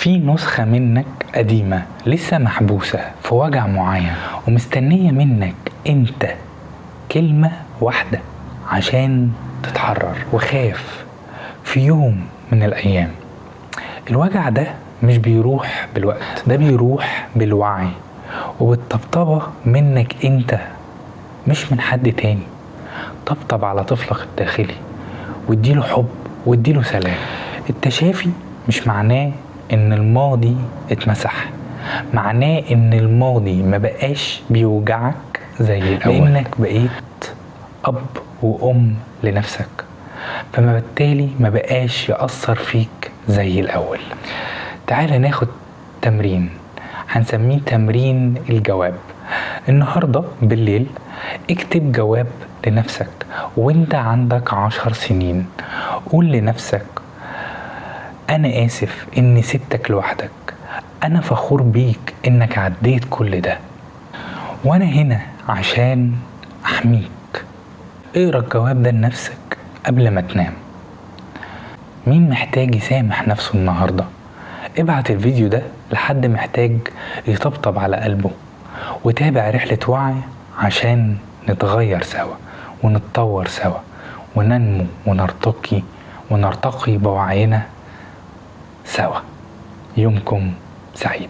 في نسخة منك قديمة لسه محبوسة في وجع معين ومستنية منك انت كلمة واحدة عشان تتحرر، وخاف في يوم من الأيام. الوجع ده مش بيروح بالوقت، ده بيروح بالوعي وبالطبطبة منك انت، مش من حد تاني. طبطب على طفلك الداخلي واديله حب واديله سلام. التشافي مش معناه ان الماضي اتمسح، معناه ان الماضي ما بقاش بيوجعك زي الاول، لانك بقيت اب وام لنفسك، فما بالتالي ما بقاش يأثر فيك زي الاول. تعالى ناخد تمرين هنسميه تمرين الجواب. النهاردة بالليل اكتب جواب لنفسك وانت عندك 10 سنين. قول لنفسك انا اسف اني سبتك لوحدك، انا فخور بيك انك عديت كل ده، وانا هنا عشان احميك. اقرا الجواب ده لنفسك قبل ما تنام. مين محتاج يسامح نفسه النهاردة؟ ابعت الفيديو ده لحد محتاج يطبطب على قلبه، وتابع رحلة وعي عشان نتغير سوا ونتطور سوا وننمو ونرتقي بوعينا سوا. يومكم سعيد.